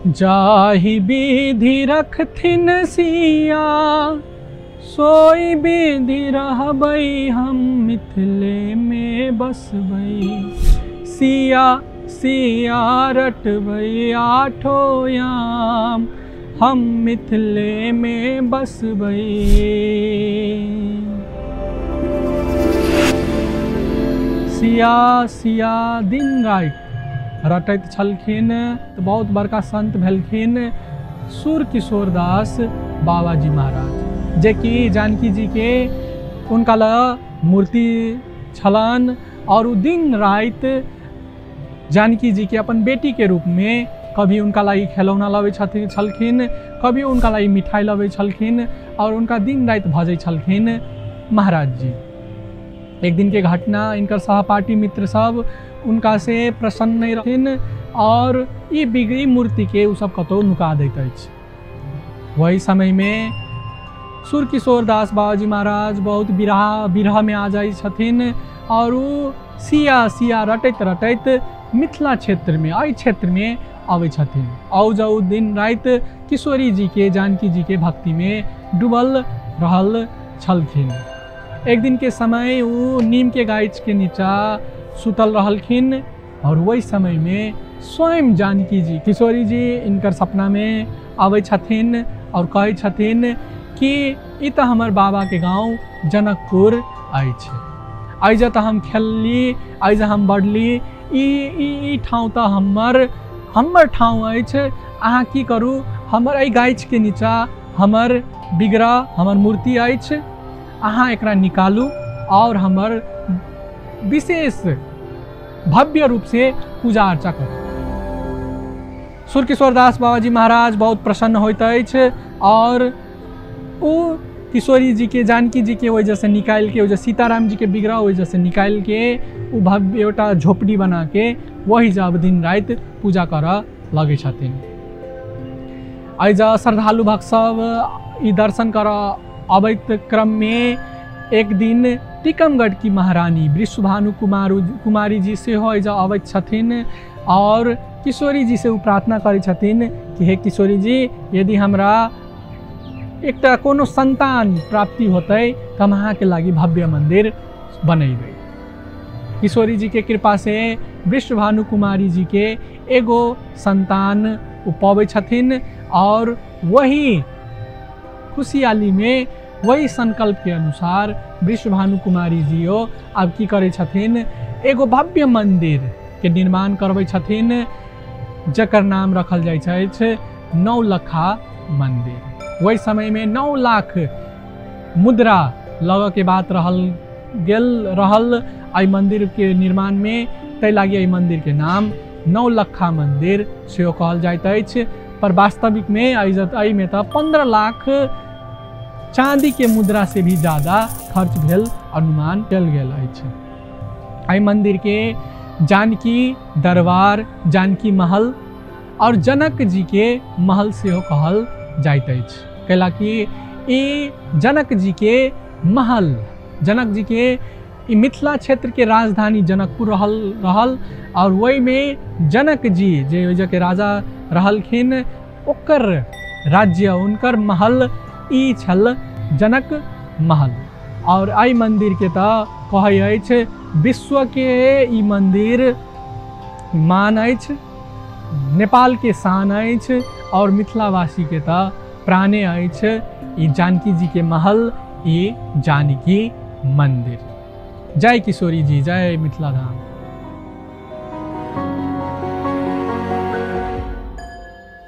जाहि विधि रखथिन सिया सोई विधि रहबै, हम मिथिले में बसबै। सिया सिया रटबै आठो याम, हम मिथिले में बसबै। सिया सिया दिन राति रटैत छलखिन। तो बहुत बड़का संत भेलखिन सूर किशोर दास बाबाजी महाराज, जे कि जानकी जी के उनका ला मूर्ति छलन और उ दिन राति जानकी जी के अपन बेटी के रूप में कभी उनका लाई खेलौना लबै छलखिन, कभी उनका लाई मिठाई लबै छलखिन और उनका दिन राति भजै छलखिन महाराज जी। एक दिन के घटना, इनकर सहपाठी मित्र सब उनका से प्रसन्न नहीं रहथिन और ई बिगड़ी मूर्ति के उ सब कतौ नुका दैत अछि। वही समय में सूर किशोर दास बाबाजी महाराज बहुत विरह में आ जाइ छथिन और उ सिया सिया रटैत रटैत मिथिला क्षेत्र में, एहि क्षेत्र में अबै छथिन। औ जाउ दिन राति किशोरी जी के, जानकी जी के भक्ति में डूबल रहल छलखिन। एक दिन के समय उ नीम के गाछ के नीचा सुतल रहलखिन और वही समय में स्वयं जानकी जी, किशोरी जी इनकर सपना में अबै छथिन और कहै छथिन कि ई तऽ हमर बाबा के गाँव जनकपुर अछि, एहिजे तऽ हम खेलली, एहिजे हम बढ़ली, ई ई ई ठाउँ तऽ हमर ठाउँ अछि। अहाँ की करू, हमर एहि गाछ के नीचा हमर विग्रह, हमर मूर्ति अछि, अहाँ एकरा निकालू और हमर विशेष भव्य रूप से पूजा अर्चा करू। सूर किशोर दास बाबाजी महाराज बहुत प्रसन्न होइत अछि और उ किशोरी जी के, जानकी जी के वजह से निकालि के, वजह सीताराम जी के विग्रह वजह से निकालि के उ भव्य एउटा झोपड़ी बना के वही जब दिन राति पूजा करऽ लगै छथिन। एहिजा श्रद्धालु भक्त सब ई दर्शन करऽ अबैत क्रम में एक दिन टीकमगढ़ की महारानी वृषभानु कुमारी जी सेहो एहिजा अबैत छथिन और किशोरी जी से उ प्रार्थना करै छथिन कि हे किशोरी जी, यदि हमरा एकटा कोनो संतान प्राप्ति होतै तऽ हम अहाँके लागि भव्य मंदिर बनेबै। किशोरी जी के कृपा से वृषभानु कुमारी जी के एगो संतान उ पबै छथिन और वही खुशियाली में वही संकल्प के अनुसार वृषभानु कुमारी जी अब की करै छथिन, एगो भव्य मंदिर के निर्माण करबै छथिन जकर नाम रखल जाइ छै नौलखा मंदिर। वही समय में 9 लाख मुद्रा लगऽ के बात रहल गेल रहल एहि मंदिर के निर्माण में, ताहि लागि एहि मंदिर के नाम नौलखा मंदिर सेहो कहल जाइत अछि। पर वास्तविक में एहिमे तऽ 15 लाख चांदी के मुद्रा से भी ज़्यादा खर्च भेल अनुमान कयल गेल अछि। एहि मंदिर के जानकी दरबार, जानकी महल और जनक जी के महल सेहो कहल जाइत अछि, कैलाकि ई जनक जी के महल, जनक जी के ई मिथिला क्षेत्र के राजधानी जनकपुर रहल और वही में जनक जी जे ओहि के राजा रहलखिन ओकर राज्य, उनकर महल ई छल जनक महल। और एहि मंदिर के तऽ कहै अछि विश्व के ई मंदिर मान अछि, नेपाल के शान अछि और मिथिलावासी के तऽ प्राणे अछि ई जानकी जी के महल, ई जानकी मंदिर। जय किशोरी जी, जय मिथिला धाम।